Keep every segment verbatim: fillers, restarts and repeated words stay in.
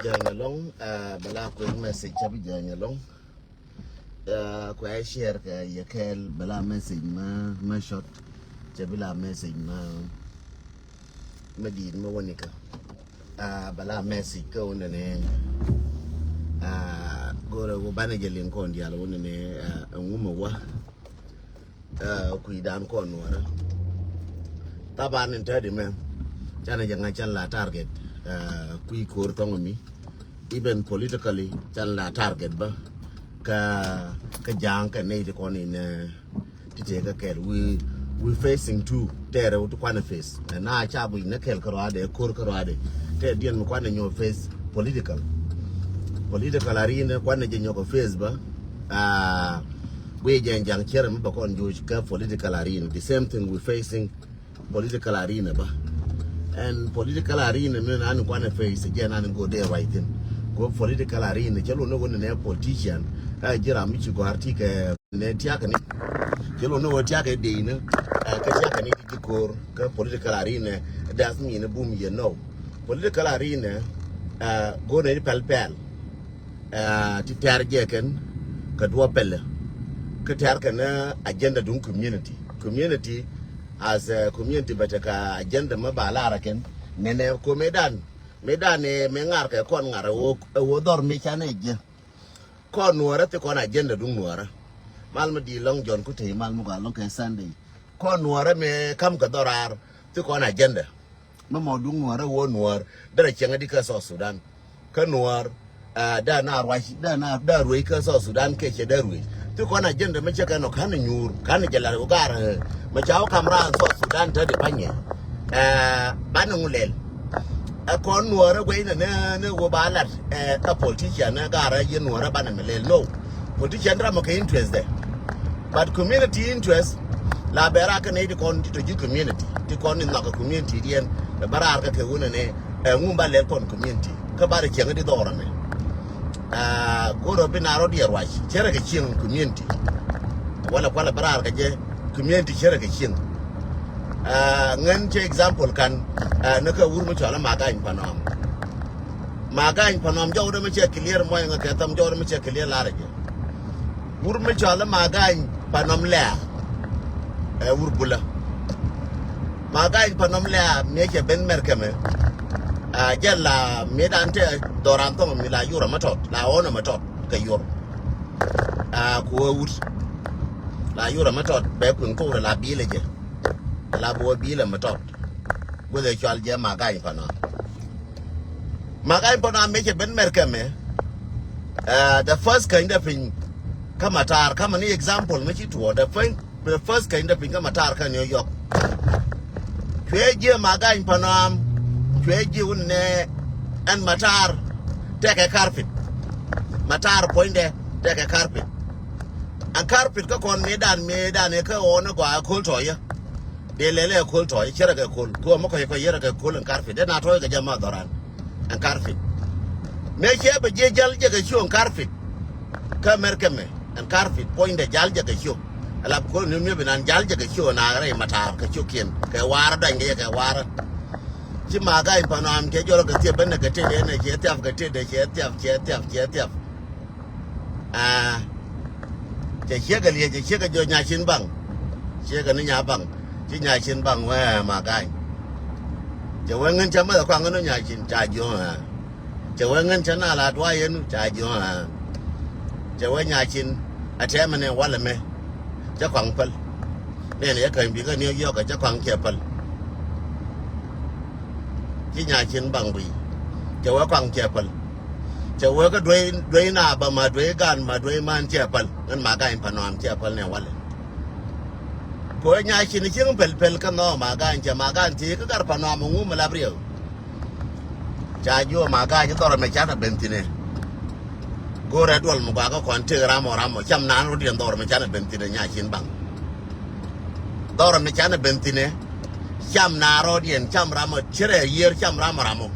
Jɛn alɔŋ, bɛ la quick message, cɛ bi jɛn alɔŋ. Kuɛ share kɛ yɛ kɛɛl, bɛ la message ma, ma short, cɛ bi la message ma, ma diit ma wä nikä. Bɛ la message kä wä nɛnɛ. Go̱rɛ wä banɛ jɛ liŋ kɔn dial wä nɛnɛ, ɛŋu mɛ wä. Kui̱dan kɔn nuɔrä. Taban in tɛt imɛ canɛ jɛ ŋa̱c can la target. Kui̱ ko̱r thɔŋ mi, even politically, can la target bä. Kä, kä ja̱a̱ŋ kɛ nɛy ti kɔn in ti tëë kä kɛl. We, we facing two tɛɛrɛ wä ti kuanɛ face. Ɛn na ca guic nɛ kɛl kä ruaadɛ, ko̱r kä ruaadɛ. Tɛɛr diɛn mi kuanɛ nyɔ face political. Political arena kuanɛ jɛ nyɔkɔ face bä. Guic jɛ ja̱a̱ŋ cɛrɛ mi bä kɔn joc kä political arena. The same thing we facing political arena bä. And political arena mi nan kuanɛ face jɛ nan go dee right thing. Go political arena cɛ lo ni wä ni nɛ politician. Ɛ ji̱ ram mi ci gɔ̱a̱r ti kɛ nɛ tiakä ni. Cɛ lo ni wä tiakä dee ni. Ɛ kɛ tiakä ni ti ji̱ ko̱r kä political arena. That's mean bum yɛ no. Political arena, ɛ go̱r ni pɛl pɛl. Ɛ ti tɛr jɛ kɛn kɛ duɔ pɛlɛ. Kä tɛr kɛn agenda duŋ community. Community as a community bɛ tekɛ agenda mä ba lar kɛn. Nɛnɛ ko mëëdan, mëëdan ɛ mɛ ŋar kɛ kɔn ŋar ɛ wä dhɔr mi canɛ jɛ. Kɔn nuɔrä thi kɔn agenda duŋ nuɔrä. Mal mi di lɔŋ Jɔn ku tey mal mi gɔaa lɔŋ kɛ Sunday. Kɔn nuɔrä mɛ kam kɛ dhɔr ar thi kɔn agenda. Mɛ mɔ duŋ nuɔrä wä nuɔr derɛ cieŋ di kä South Sudan. Kä nuɔr, ah, da na ruac, da na, da ruec kä South Sudan kɛ cɛ da ruec. Thi kɔn agenda mɛ cɛ kɛ nɔ kan nyuur, kan jɛ lar wä gar, eh, mɛ ca wä kam raan South Sudan te di panyɛ. Eh, banɛ ŋu lɛl. Ɛ kɔn nuɔrä guey nɛ, nɛ, nɛ wä ba lat, eh, ɛ politician nɛ gar yɛ nuɔrä banɛ mɛ lɛl. No. Politician ram mɔ kɛ interest dɛ. But community interest, la bɛ ra kɛ nɛ ti kɔn ti tɔ ji̱ community. Ti kɔn ni nhɔk kɛ community diɛn. Bɛ ba ra kɛ kɛ wunɛ nɛ, eh, ŋum ba lɛl kɔn community. Kä ba rɛ cieŋ di dhɔrɛ mɛ. Ah, go̱rɛ bi na rɔ diɛ ruac. Cɛ rɛ kɛ cieŋ community. Wala kualɛ bi raar kɛ jɛ community cɛ rɛ kɛ cieŋ. Ah, ŋän cɛ example kan, ah, ni kɛ wur mi cɔal Magany Panɔam. Magany Panɔam jɔwdɛ mi cɛ clear muɔy ŋä kɛ tham jɔwdɛ mi cɛ clear larɛ jɛ. Wur mi cɔal Magany Panɔam lɛa. Ɛ wur bulä. Magany Panɔam lɛa mi cɛ ben mɛr kɛmɛ. Ah, jɛ la mi dan tɛ dhɔran thɔŋ mi la yur a matɔt, la ɣɔn a matɔt kɛ yur. Ah, ku wä wut. La yur a matɔt bɛ kuiŋ thok rɛ la biilɛ jɛ. La bi wä biilɛ matɔt. Guth ɛ cual jɛ Magany Panɔam. Magany Panɔam mi cɛ ben mɛr kɛmɛ. Ah, the first keny dɛ piny kä matar, kä mɛ ni example mi ci tuɔ, the first, the first keny dɛ piny kä matar kä New York. Cuɛ jiɛ Magany Panɔam, cuɛ jiɛ wun nɛ ɛn matar tɛkɛ carpet. Matar puɔ̱nydɛ tɛkɛ carpet. Ɛn carpet kä kɔn mëëdan, mëëdan ɛ kä ɣɔn ɛ gɔaa ɛ ko̱l tɔ̱yä. Dee lɛlɛ ɛ ko̱l tɔ̱yä, cärɛ kɛ ko̱l. Kɛ ɣɔn mi kɔc kɔc yärɛ kɛ ko̱l ɛn carpet. Dee na tɔ̱yä kɛ jɛ ma dhɔran. Ɛn carpet. Mëë cɛ bɛ jiɛ jäl jɛ kɛ ciö ɛn carpet. Kä mɛr kɛmɛ ɛn carpet puɔ̱nydɛ jal jɛ kɛ ciö. Ɛ lap ko̱l ni miöp inan jal jɛ kɛ ciö na rɛy matar kɛ ciökiɛn. Kɛ warä dɔny kɛ yɛ kɛ warä. Ci Magany Panɔam cɛ jɔl kɛ thiep ben kɛ tëdɛ nɛ cɛ thiap kɛ tëdɛ cɛ thiap cɛ thiap cɛ thiap. Ah, cɛ ciek kɛ liec cɛ ciek kɛ jɔ Nyacin Baŋ. Ciek kɛ ni Nya Baŋ. Ci Nyacin Baŋ wee Magany. Cɛ wee ŋän cɛ mɛth kɔaŋ ni Nyacin ca jiö ɛ. Cɛ wee ŋän cɛ na la duay yɛn ca jiö ɛ. Cɛ wee Nyacin a tɛmɛ ni walɛ mɛ. Cɛ kɔaŋ päl. Nɛn yɛ käny bikɛ ni yɔkɛ cɛ kɔaŋ cɛ päl. Ci Nyacin Baŋ gui. Cɛ wee kɔaŋ cɛ päl. Cɛ wee kä duey, duey na bä ma duey gan ma duey man cɛ päl. Ŋän Magany Panɔam cɛ päl nɛ walɛ. Kɛ wee Nyacin cieŋ päl päl kä nhɔk Magany cɛ Magany thiec kä Gar Panɔam ŋu mi lap riɛw. Ca jiö Magany dhɔrɛ mɛ canɛ ben thi̱nɛ. Go̱rɛ duɔl mi gɔaa kä kɔn tëk ramɔ ramɔ cam naan rɔ̱diɛn dhɔrɛ mɛ canɛ ben thi̱nɛ Nyacin Baŋ. Dhɔrɛ mɛ canɛ ben thi̱nɛ. Cam naan rɔ̱diɛn cam ramɔ cärɛ yiër cam ramɔ ramɔ.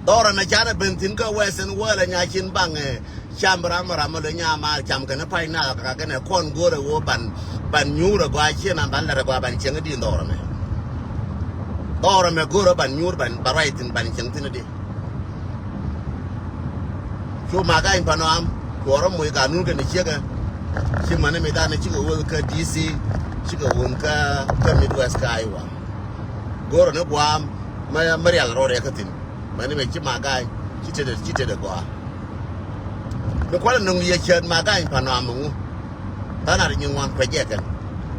Dhɔrɛ mɛ canɛ ben thi̱n kä Western world ɛ Nyacin Baŋ ɛ. Cam ram ram lo nya ma cam kɛn pay na ka kɛn kɔn go̱rɛ wo ban, ban nyuur a gɔa cien a ban lɛr a gɔa ban cieŋ di dhɔrɛ mɛ. Dhɔrɛ mɛ go̱rɛ ban nyuur ban ba ruac thin ban cieŋ thin di. Cu Magany Panuam cuɔrä moc ganun kɛnɛ ciekɛ. Ci mäni mi danɛ cikɛ wun kä D C, cikɛ wun kä, kä Midwest kä Iowa. Go̱rä ni guam mä, mä rial rɔ rɛk kä thi̱n. Mäni mi ci Magany ci tetdɛ, ci tetdɛ gɔaa. Mi kualɛ nöŋ yɛ cäät Magany Panuam mi ŋu. Thanar nyin ŋuan kuɛ jɛ kɛn.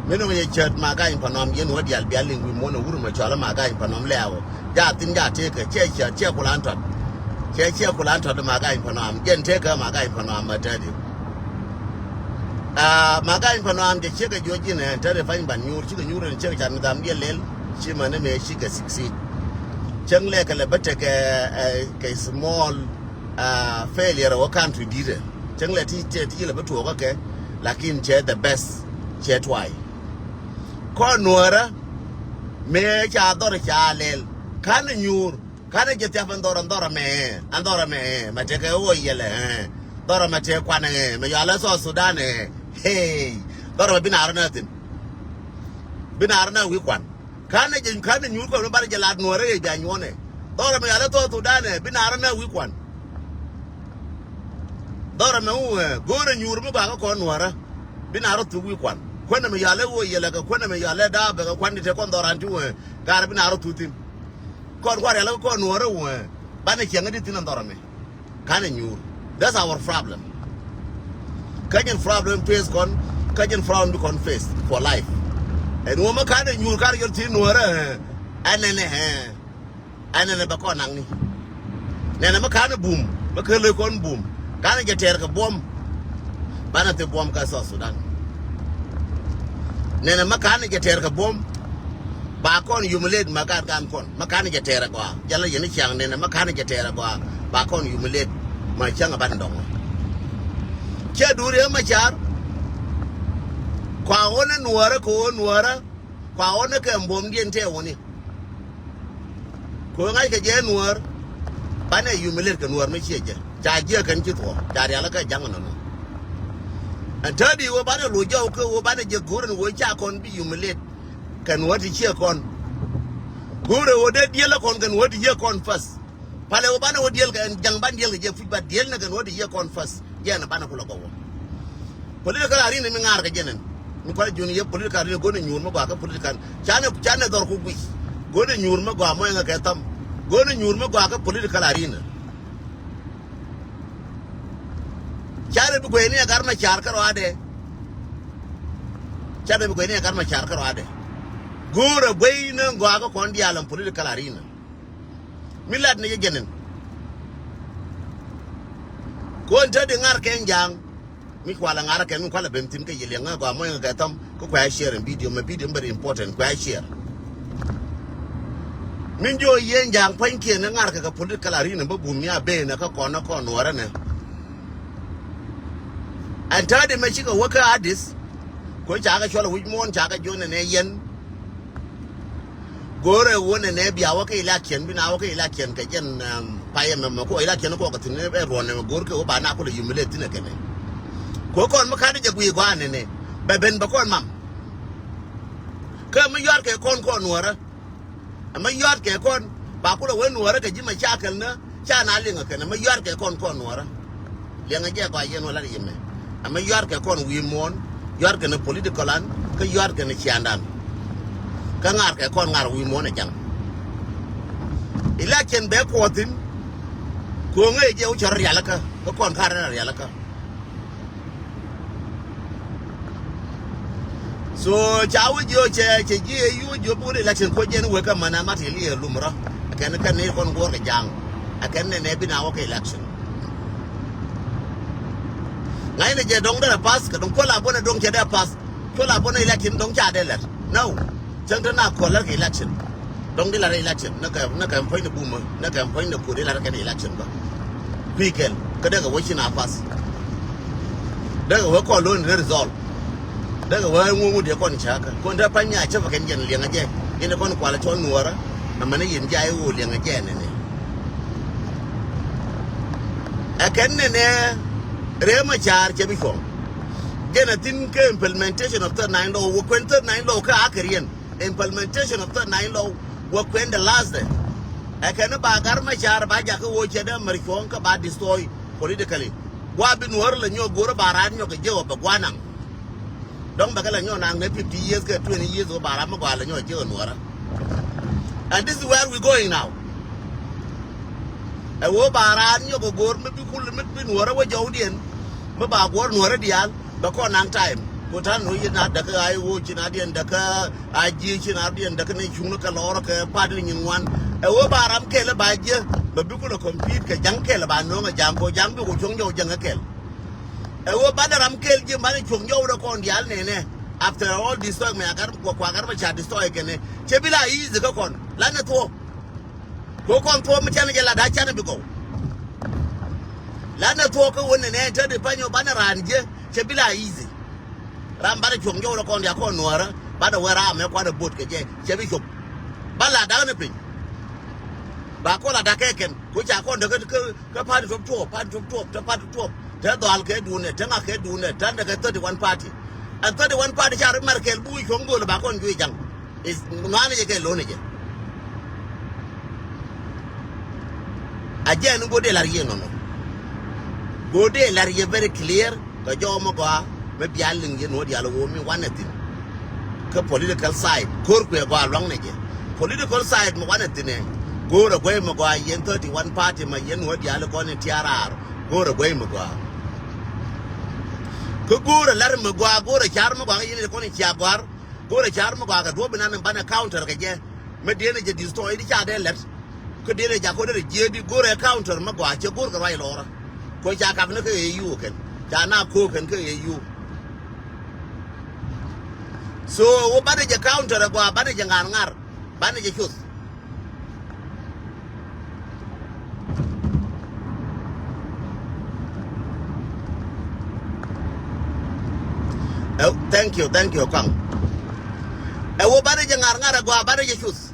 Mi nöŋ yɛ cäät Magany Panuam yɛn wä diaal bia liŋ wi̱i̱ muɔ̱n ɛ wur mɛ cɔalä Magany Panuam lɛɛwä. Ja thi̱n ja tëëkä, cɛ cäät, cɛ kulan tɔt. Cɛ, cɛ kulan tɔt Magany Panuam. Jɛn tëëkä Magany Panuam mä tätdi. Aa, Magany Panuam jɛ ciekɛ juɔc ji̱n ɛ, tätdi pany ban nyuur, cikɛ nyuur ɛn ciekɛ cat mi dham diɛl lɛl. Ci mäni mëë cikɛ succeed. Cäŋ lɛ kɛ lɛ bä tekɛ, ɛ, kɛ small, aa, failure wä country di̱tɛ. Cäŋ lɛ ti, ti, ti lɛ bä tuɔɔkä kɛ, lakin cɛ the best, cɛ twice. Kɔn nuɔrä mëë ca dhɔr ca lɛl. Ka̱n nyuur, ka̱n jɛ thiap ɛn dhɔr, ɛn dhɔr ɛmɛ, ɛn dhɔr ɛmɛ, mɛ tekɛ wä yɛlɛ, ɛ. Dhɔr ɛmɛ tëë kuan, ɛ, mɛ yɔalɛ South Sudan, ɛ. Hey, dhɔr ɛmɛ bi naar nɛ thi̱n. Bi naar nɛ wi̱i̱ kuan. Ka̱n jɛ, ka̱n nyuur kɔn mi banɛ jɛ lat nuɔrä yɛ bia nyuɔnɛ. Dhɔr ɛmɛ yɔalɛ South Sudan, ɛ, bi naar nɛ wi̱i̱ kuan. Dhɔr ɛmɛ wä, ɛ, go̱o̱rɛ nyuur mi gɔaa kä kɔn nuɔrä. Bi naar thuk wi̱i̱ kuan. Kuän ɛmɛ yɔalɛ wä yɛlɛ kɛ kuän ɛmɛ yɔalɛ daabɛ kɛ kuan di te kɔn dhɔran ti wä, ɛ, gaar bi naar thuk thi̱n. Kɔn kua̱r yɛlɛ kɛ kɔn nuɔrä wä, ɛ, banɛ ciɛŋä di thi̱n ɛn dhɔr ɛmɛ. Ka̱n ɛ nyuur. That's our problem. Kä jɛn problem face kɔn, kä jɛn problem bi kɔn face for life. Ɛn wä mä ka̱n ɛ nyuur kar yɔl thi̱n nuɔrä, ɛ, ɛn ɛn ɛ, ɛn ɛn ɛ bɛ kɔn naŋni. Nɛnɛ mä ka̱n ɛ bum, mä kä ley kɔn bum. Ka̱n ɛ jɛ tɛɛr kɛ buɔ̱m. Banɛ thil buɔ̱m kä South Sudan. Nɛnɛ mä ka̱n jɛ tɛɛr kɛ buɔ̱m. Ba kɔn humiliate ma gat gan kɔn. Mä ka̱n jɛ tɛɛr ɛ gɔaa. Jɛ la yɛn i̱ ciaŋ nɛnɛ mä ka̱n jɛ tɛɛr ɛ gɔaa. Ba kɔn humiliate ma cäŋ ɛ ban dɔŋ. Cɛ duuri ɛ ma car. Kua ɣɔn ɛ nuɔɔrä kɛ ɣöö nuɔɔrä. Kua ɣɔn ɛ kɛ buɔ̱mdiɛn tɛɛ ɣɔni. Kɛ ɣöö ŋa̱ckɛ jɛ nuɔɔr, banɛ humiliate kɛ nuɔɔr mi ciɛ jɛ. Ca jiɛ kɛn ci thuɔɔk, ca rialikä ja̱ŋ nɔnɔ. Ɛn tädi ɣöö banɛ lo̱c jɔw kä ɣöö banɛ jɛ go̱o̱r ɛn ɣöö ca kɔn bi humiliate kɛ nuɔɔr ti ciɛ kɔn. Go̱o̱rɛ ɣöö dee diël ɛ kɔn kɛ nuɔɔr ti ciɛ kɔn first. Palɛ ɣöö banɛ ɣöö diël kɛ ɛn ja̱ŋ ban diël kɛ jɛ puc ba diël nɛ kɛ nuɔɔr ti ciɛ kɔn first. Jɛn ɛ banɛ kulɛ gɔwä. Political arena mi ŋa̱r kɛ jɛn ɛn. Mi kualɛ jun yɛ political arena go̱n ɛ nyuur mi gɔaa kɛ political. Canɛ, canɛ dhɔr ku guic. Go̱n ɛ nyuur mi gɔaa mɔyɛ ŋɛ kɛ thɔm. Go̱n ɛ nyuur mi gɔaa kɛ political arena. Canɛ bi guɛy ni ɛ gar ma car kä ruaadɛ. Canɛ bi guɛy ni ɛ gar ma car kä ruaadɛ. Go̱o̱rɛ guɛy ni gɔaa kɛ kɔn diaal ɛn political arena. Mi lat ni jɛ jɛn ɛn. Kɔn te di ŋa̱r kɛn ja̱a̱ŋ. Mi kualɛ ŋa̱r kɛn mi kualɛ ben thi̱n kä yɛ liɛŋ ŋa̱ gɔaa mɔc ŋa̱ kɛ thɔm kä kuɛ share in video mɛ video very important kuɛ share. Min jiɔ yɛn ja̱a̱ŋ pua̱nykiɛn ni ŋa̱r kɛ kɛ political arena bä bum ni a ben kä kɔn kä kɔn nuɔrä nɛ. Ɛn te di mɛ cikɛ wä kä Addis. Kuɛ ca kɛ cual wi̱c muɔ̱ɔ̱n ca kɛ juɔ̱n nɛ yɛn. Go̱o̱rɛ ɣöö nɛnɛ bia wä kä election, bi na wä kä election kɛ jɛn, um, payɛ mɛmɛ kɔ election kɔ kɛ thi̱n ɛ ruɔ̱n nɛmɛ go̱o̱r kɛ ɣöö ba na kulɛ humiliate thi̱n ɛ kɛnɛ. Kɛ ɣöö kɔn mi ka̱n jɛ guiy gɔaa nɛnɛ bɛ ben bɛ kɔn mam. Kä mi yɔ̱a̱t kɛ kɔn kɔn nuɔ̱ɔ̱rä. Ɛmɛ yɔ̱a̱t kɛ kɔn ba kulɛ wee nuɔ̱ɔ̱rä kɛ ji̱ mɛ ca kɛl nä. Ca na liŋ ɛ kɛn ɛmɛ yɔ̱a̱t kɛ kɔn kɔn nuɔ̱ɔ̱rä. Liɛŋɛ jɛ gɔaa yɛn wä lat yɛ mɛ. Ɛmɛ yɔ̱a̱t kɛ kɔn wi̱i̱ muɔ̱ɔ̱n, yɔ̱a̱t kɛ ni political an, kä yɔ̱a̱t kɛ ni ciaŋdan. Kä ŋa̱r kɛ kɔn ŋa̱r wi̱i̱ muɔ̱ɔ̱n ɛ jaŋ. Election bɛ kuɔth thi̱n. Ko̱ŋ ɛ jɛ wä cɔr rialikä kä kɔn ka̱r rialikä. So ca wä jiö cɛ cɛ jiɛ yu jiö buk election ko jɛn wek kä mana mat yɛ liɛ lum rɔ. Kɛn kɛn ni kɔn guɔr kɛ jaŋ. Kɛn nɛ nɛ bi na wä kɛ election. Ŋa̱c ni jɛ dɔŋ dɛ pass kɛ dɔŋ kuɔla bɔnɛ dɔŋ cɛ dɛ pass. Kuɔla bɔnɛ election dɔŋ ca dɛ lɛt. No. Cäŋ te na kuɔl lɛt kɛ election. Dɔ̱ŋ di lat election, ni kɛ, ni kɛ puɔ̱ny ni bumä, ni kɛ puɔ̱ny ni kut di lat kɛn election bä. Kui̱ kɛl, kä dee kɛ wä ci na pass. Dee kɛ wä kɔn lo̱n ni result. Dee kɛ wä ŋuŋ wut yɛ kɔn cäkä. Kɔn dee pa̱ny nya cäpä kɛn jɛn liɛŋä jɛ. Yɛn kɔn kualɛ cɔl nuɔɔrä. Amäni yɛn jay wä liɛŋä jɛ nɛnɛ. Ɛ kɛn nɛnɛ rɛɛ ma caar cɛ bi cuɔ̱ŋ. Jɛn a thi̱n kä implementation of third nine law, wä kuɛn third nine law kä akɛriɛn. Implementation of third nine law wä kuɛn the last day. Ɛ kɛn ba gar ma caar ba jakä wä cɛ dee mɛr cuɔ̱ŋ kä ba destroy. Politically. Gua bi Nuɔ̱ɔ̱r la nyɔk go̱o̱r ba raan nyɔk kɛ jiɛk ɔ bɛ gua naŋ. Dɔ̱ŋ bɛ kɛ la nyɔk naŋ nɛ fifty years kɛ twenty years ɔ ba raan mi gua la nyɔk jiɛk ɔ Nuɔ̱ɔ̱r. And this is where we going now. Ɛ wee ba raan nyɔk kɛ go̱o̱r mi bi kul mi bi Nuɔ̱ɔ̱r ɛ wä jɔwdiɛn. Mi ba guɔ̱ɔ̱r Nuɔ̱ɔ̱r ɛ diaal bɛ kɔn naŋ time. Ku ta̱n ni wä yi na däkä a yi wä ci na diɛn däkä A ji̱ ci na diɛn däk ni cuŋni kɛ lɔr kɛ pat ni nyin ŋuan. Ɛ wee ba ram kɛl ba jiɛ bɛ bi kulɛ compete kɛ ja̱ŋ kɛl ba no̱o̱ŋ ɛ ja̱ŋ kɛ ja̱ŋ bi ku cuŋ jɔw ja̱ŋ kɛ kɛl. Ɛ wee banɛ ram kɛl jiɛ banɛ cuŋ jɔw dɛ kɔn diaal nɛnɛ. After all this talk mɛ agar kua kua agar ba ca destroy kɛnɛ cɛ bi la easy kä kɔn lanɛ thuɔ̱k. Kɛ kɔn thuɔ̱k mi canɛ jɛ la da canɛ bi gɔw. Lanɛ thuɔ̱k kä wä nɛnɛ te di panyɔ banɛ raan jiɛ cɛ bi la easy. Ram banɛ cuɔ̱ŋ jɔwdɛ kɔn dia kɔn Nuɔ̱ɔ̱rä banɛ wee ram mɛ kuanɛ bot kɛ jɛ cɛ bi cop. Ba la dak ni piny. Ba kɔn la dak kɛ kɛn ko ca kɔn däk kä kä party tuɔp tuɔp party tuɔp tuɔp te party tuɔp te dhɔal kɛ duundɛ te ŋak kɛ duundɛ te andɛ kɛ thirty one party. And thirty one party ca ri mɛr kɛl buk cuɔ̱ŋ go̱o̱l ba kɔn juic jaŋ. Is ŋuani jɛ kɛ loni jɛ. A jɛ ni go̱o̱r dee lar yɛ nɔnɔ. Go̱o̱r dee lar yɛ very clear. Kɛ jɔw mi gɔaa mi bia liŋ yɛn wä diaal woo mi wanɛ thi̱n. Kä political side ko̱r kuɛ gɔaa luaŋnɛ jɛ. Political side mi wanɛ thi̱n ɛ go̱o̱r ɛ guey mi gɔaa yɛn thirty one party ma yɛn wä diaal kɔn in tiarar. Go̱o̱r ɛ guey mi gɔaa. Kä go̱o̱r ɛ lar mi gɔaa go̱o̱r ɛ car mi gɔaa kä yɛn in kɔn in cia gɔaa. Go̱o̱r ɛ car mi gɔaa kɛ duɔ̱p inan in banɛ counter kɛ jɛ. Mi diɛn ɛ jɛ destroy di ca dee lɛt. Kä diɛn ɛ jakä dee jiee di go̱o̱rɛ counter mi gɔaa cɛ go̱o̱r kɛ ruac lɔrä. Kɔ ca kap ni kä A U kɛn ca na ko̱o̱k kɛn kä A U. So wä banɛ jɛ counter ɛ gɔaa banɛ jɛ ŋa̱r ŋa̱r banɛ jɛ cuth. Ɛ, thank you, thank you, Kɔaŋ. Ɛ wä banɛ jɛ ŋa̱r ŋa̱r ɛ gɔaa banɛ jɛ cuth.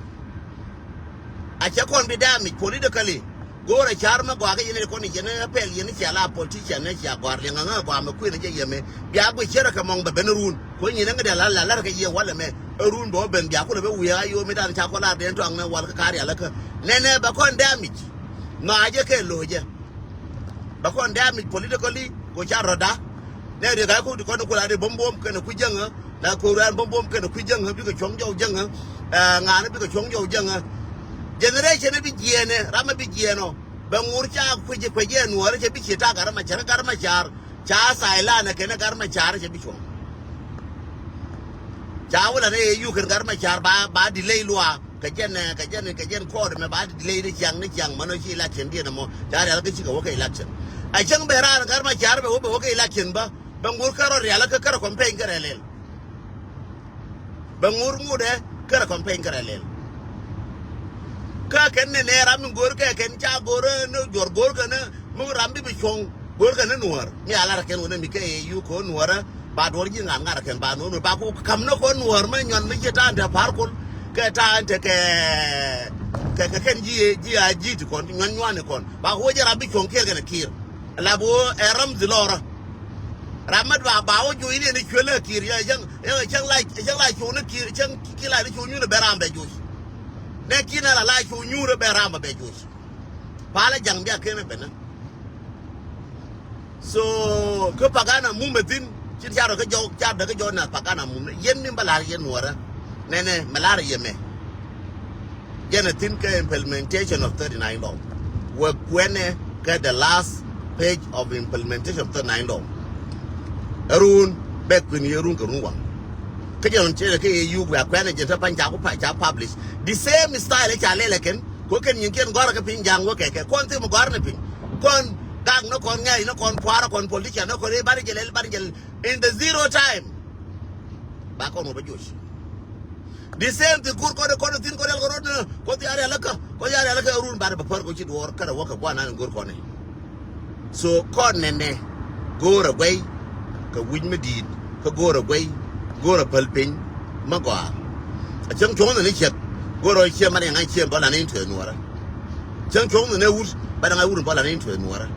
A cɛ kɔn bi damage politically. Go̱o̱rɛ car mɛ gɔaa kä yɛn ɛ kɔn yɛn ɛ pɛl yɛn cia la politician ɛ cia gɔaa liɛŋ ɛ ŋä gɔaa mɛ kuën ɛ jɛ yɛmɛ. Bia guic cärɛ kɛ mɔŋ bɛ ben run. Kuɛ nyin ɛ ŋä dɛ la la lar kɛ yɛ walɛ mɛ. Ɛ run bɛ wä ben bia kulɛ bɛ wiee a yo̱o̱ mi dan ca kɔ lar dɛn tɔaŋ nɛ wal kä kar yalä kä. Nɛnɛ bɛ kɔn damage. Nɔ a jɛ kɛ lo̱o̱ jɛ. Bɛ kɔn damage politically ko ca rɔda. Nɛ riek a ko di kɔn kula di bombom kɛnɛ ku jäŋä. Na ko ran bombom kɛnɛ ku jäŋä bikɛ cuɔŋ jɔw jäŋä. Ɛ ŋa̱n bikɛ cuɔŋ jɔw jäŋä. Generation bi jiɛnɛ ram bi jiɛnɔ. Bɛ ŋur ca kui̱ci kui̱ci ɛ Nuɔɔrä cɛ bi ci ta gar ma car gar ma car. Ca Thailand kɛnɛ gar ma car cɛ bi cuɔŋ. Ca wula nɛ yɛ yuk kɛn gar ma car ba ba delay luaak. Kɛ jɛn ɛ kɛ jɛn kɛ jɛn kɔɔt ɛmɛ ba di ley ni ciaŋ ni ciaŋ mɛn ɔ ci election diɛn ɛmɔ ca rial kä cikɛ wä kɛ election. A cäŋ bɛ raan gat ma car bɛ wä bɛ wä kɛ election bä bɛ ŋur kärɔ rial kä kärɔ campaign kärɛ lɛl. Bɛ ŋur ŋut ɛ kärɔ campaign kärɛ lɛl. Kä kɛn ni nɛ ram mi go̱r kɛ kɛn ca go̱r ni juɔr go̱r kɛn mi ram bi bi cuɔ̱ŋ. Go̱o̱rkɛ ni Nuɔ̱ɔ̱r mi a lar kɛn wä ni mi kɛ yɛ yuk kɛ wä Nuɔ̱ɔ̱rä ba duɔ̱r ji̱ ŋa̱r ŋa̱r kɛn ba Nuɔ̱ɔ̱r ba ku ka̱m ni kɔn Nuɔ̱ɔ̱r mi nyuan mi ji̱ ta̱a̱n te pa̱a̱r kol kɛ ta̱a̱n te kɛ kɛ kɛ kɛn ji̱ ji̱ a ji̱ ti kɔn nyuan nyuan ni kɔn ba ku wä jɛ rap bi cuɔ̱ŋ kiɛɛr kɛn kiir. La bi wä ɛ ram dhi lɔrä. Ram mi ba ba wä juɔ̱c ni ni cuël ɛ kiir yɛ cäŋ cäŋ la cäŋ la cuɔ̱ŋ ni kiir cäŋ ki la ni cuɔ̱ŋ nyun ɛ bɛ ram bɛ juɔ̱c. Nɛ ki̱n ɛ la la cuɔ̱ŋ nyun ɛ bɛ ram bɛ juɔ̱c. Palä ja̱ŋ bia ken ɛ bɛnä. So kä pagana mum ɛ thi̱n cin ca rɔ kä jɔw ca däk kä jɔw nath pagana mum ni yɛn ni bä la̱r yɛn Nuɔ̱ɔ̱rä. Nɛnɛ mɛ la̱r yɛ mɛ. Jɛn ɛ thi̱n kä implementation of thirty nine law. Wek kuɛnɛ kä the last page of implementation of thirty nine law. Ɛ run bɛ kui̱n yɛ run kɛ run waŋ. Kä jɛn ɔn cɛ kɛ yɛ yuk wek kuɛnɛ jɛn te pa̱ny ca ku ca publish the same style ca lɛl ɛ kɛn. Ko kɛn nyin kiɛn gɔ̱rä kä piny ja̱a̱ŋ wä kɛ kɛ kɔn thim gɔ̱rä ni piny. Kɔn gak ni kɔn ŋɛ̈c ni kɔn pua̱rä kɔn politician ni kɔn ri bari jɛ lɛl bari jɛ in the zero time. Ba kɔn wä bä joc. The same thing kur kɔn kɔn thin kɔn yal kɔn rot ni kɔn thi arial kä kɔn yal arial kä run bari bä pär kɔn ci duɔr kärä wä kɛ guanan in go̱r kɔn ni. So kɔn nɛnɛ go̱o̱rɛ guɛy kɛ wi̱c mi di̱i̱t kä go̱o̱rɛ guɛy go̱o̱rɛ päl piny. Ma gɔaa a cäŋ cuɔ̱ŋ ni ciɛk go̱o̱rɛ ciɛ man yɛ ŋa̱c ciɛ bä lan in tuɛ Nuɔ̱ɔ̱rä. Cäŋ cuɔ̱ŋ ni wut ba daŋ a wut in bä lan in tuɛ Nuɔ̱ɔ̱rä.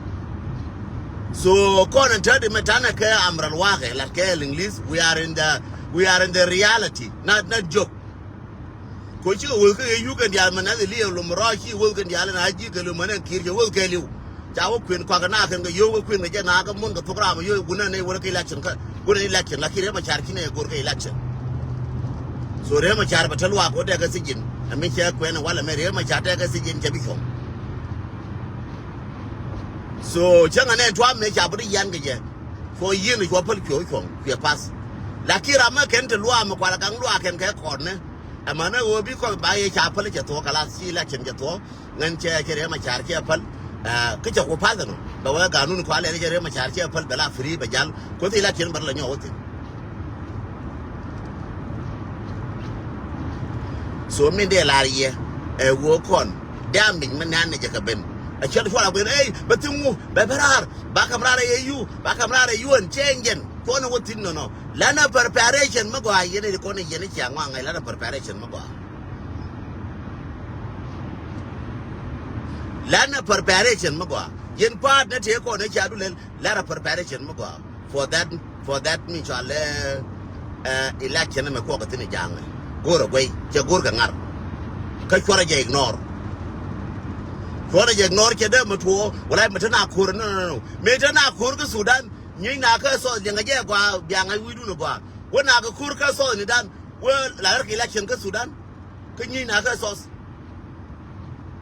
So kɔn in täti mɛ tanɛ kɛ amral wakɛ lat kɛ English we are in the we are in the reality not not joke. Ko cikɛ weth kä yɛ yuk kɛn diaal mɛ nath Eliya lom rɔɔc ci weth kɛn diaal na ji̱ kɛ lom mɛ nɛ ki̱i̱r cɛ weth kɛ liw. Ca wä kuën kɔakɛ na kɛn kɛ yio̱w kɛ kuën kɛ jɛ na kɛ mun kɛ thok ram yio̱w gunɛ ni wä kɛ election kä gunɛ election, lakin Riek Machar ci nɛ go̱r kɛ election. So Riek Machar bɛ te luaak wä dɛ kɛ sijin. Ɛ mi cɛ kuɛn walɛ mɛ Riek Machar te kɛ sijin cɛ bi cuɔ̱ŋ. So cäŋ anɛ tuam mëë ca bä ti yian kɛ jɛ. Cuɔ yieen cuɔ päl cuɛ cuɔ̱ŋ cuɛ path. Lakin ram mɛ kɛn te luaak mɛ kualɛ gaŋ luaak kɛn kɛ kɔɔtnɛ. Ɛmɛnɛ ɣöö bi kɔc ba yɛ ca päl cɛ thuɔ̱k kɛ la ci election cɛ thuɔ̱k. Ŋän cɛ cɛ Riek Machar cɛ päl. Kä cɛ ku path ɛnɔ bɛ wee ganun kua lɛn cɛ Riek Machar cɛ päl bɛ la free bɛ jal. Kuoth election bɛ rɛ la nyɔk wä thin. So min dee lar yɛ ɛ woo kɔn damage mi nan ni jɛ kɛ ben. Ɛ cɔl cual a ben ey bɛ thiŋ wu bɛ bɛ raar ba kam raar ɛ yɛ yu ba kam raar ɛ yu ɛn cɛ ɛn jɛn cuɔn ɛ wä thin nɔnɔ. Lanɛ preparation mi gɔaa yɛn ɛ kɔn ɛ yɛn ɛ cia ŋɔaŋ ɛ lanɛ preparation mi gɔaa. Lanɛ preparation mi gɔaa yɛn paat ni tëë kɔn ɛ cia du lɛl. Lat a preparation mi gɔaa for that, for that mi cɔal ɛ election mi kuɔk thin jaŋ. Go̱r a guey cɛ go̱r kɛ ŋar. Kä cuɔrɛ jɛ ignore. Cuɔrɛ jɛ ignore cɛ dee mi tuɔ wala mi te na ko̱r no no no mi te na ko̱r kä Sudan. Nyi na kä South liŋ a jɛ gɔaa biaŋ a wi̱i̱ dun a gɔaa wä na kä ko̱r kä South ni dan. Wä la rɛ kɛ election kä Sudan. Kä nyi na kä South.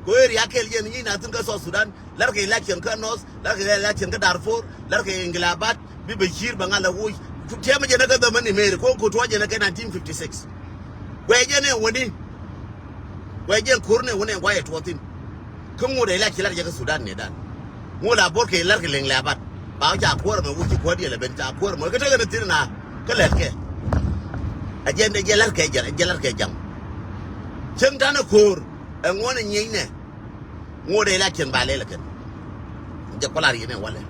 Ko area kɛl jɛ ni nyi na thin kä South Sudan. Lar kɛ election kä North, lar kɛ election kä Darfur, lar kɛ ingilabat, bi Bashir ba ŋal a wuc. Tiɛmɛ jɛ ni kä dhämani meri ko ko tuɔ jɛ ni kä nineteen fifty six. Guɛ jɛ ni wani. Guɛ jɛ kur ni wani guɛ tuɔ thin. Kä ŋut election lar jɛ kä Sudan ni dan. Ŋu la bor kɛ lar kɛ liŋ lɛ abat. Ba ca kuɔr mɛ wuci kuɔr diɛl ben ca kuɔr mɛ kɛ tekɛ ni thin na kɛ lɛt kɛ. A jɛ ni jɛ lar kɛ jɛ jɛ lar kɛ jaŋ. Cieŋ tanɛ ko̱o̱r ɛ ŋuɔn ɛ nyieny nɛ. Ŋuɔt ɛ la cieŋ ba lɛl ɛ kɛn. Jɛ kuɔl a riɛn ɛ walɛ.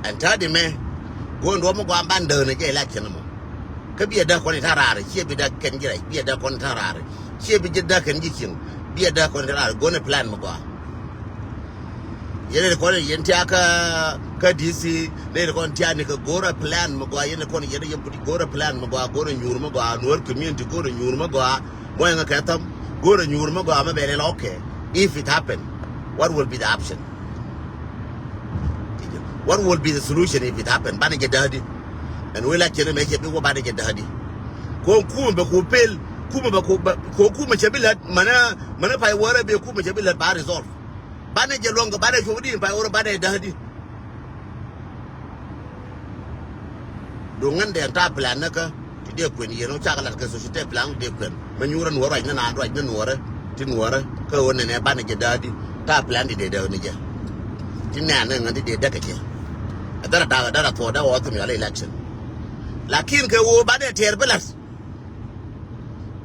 Ɛn ta̱a̱ di mɛ. Go̱o̱n duɔ̱p mi gɔaa ban däk ni jɛ ɛ la cieŋ mɔ. Kä biɛ däk kɔn i̱ ta̱a̱ raar ciɛ bi däk kɛn ji̱ rɛc biɛ däk kɔn i̱ ta̱a̱ raar. Ciɛ bi ji̱ däk kɛn ji̱ cieŋ. Biɛ däk kɔn i̱ ta̱a̱ raar go̱o̱n ɛ plan mi gɔaa. Yɛn ɛ kɔn yɛn tia kä kä D C nɛ ɛ kɔn tia ni kä go̱o̱r ɛ plan mi gɔaa yɛn ɛ kɔn yɛn ɛ yɛn put go̱o̱r ɛ plan mi gɔaa go̱o̱r ɛ nyuur mi gɔaa nuɔr community go̱o̱r ɛ nyuur mi gɔaa. Mɔyɛ ŋa kɛ thäm go̱o̱r ɛ nyuur mi gɔaa mi bɛ lɛ lɔ kɛ. If it happen, what will be the option? What will be the solution if it happen? Banɛ jɛ dähdi. Ɛn wee la cɛn mɛ cɛ bi wä banɛ jɛ dähdi. Ko kumɛ bɛ ku pel kumɛ bɛ ku ko kumɛ cɛ bi lät mɛnɛ mɛnɛ pay wärɛ bi kumɛ cɛ bi lät ba resolve. Banɛ jɛ luɔ̱ŋ kɛ banɛ cuɔ̱k di pay wärɛ banɛ dähdi. Duŋ ŋän dɛn ta̱a̱ plan ni kä ti dee kuën yɛn wä cakɛ lat kɛ social tɛ plan dee kuën mɛ nyuurä nuɔrä ruac ni naan ruac ni nuɔrä ti nuɔrä kä ɣöö nɛnɛ banɛ jɛ däädi ta̱a̱ plan ti dee däädi ni jɛ. Ti nɛn ni ŋän ti dee däkɛ cɛ. Ɛ dhärä da̱k ɛ dhärä thuɔɔk dee ɣɔɔ thim yɔl election. Lakin kɛ ɣöö banɛ tiɛɛr bi la̱t.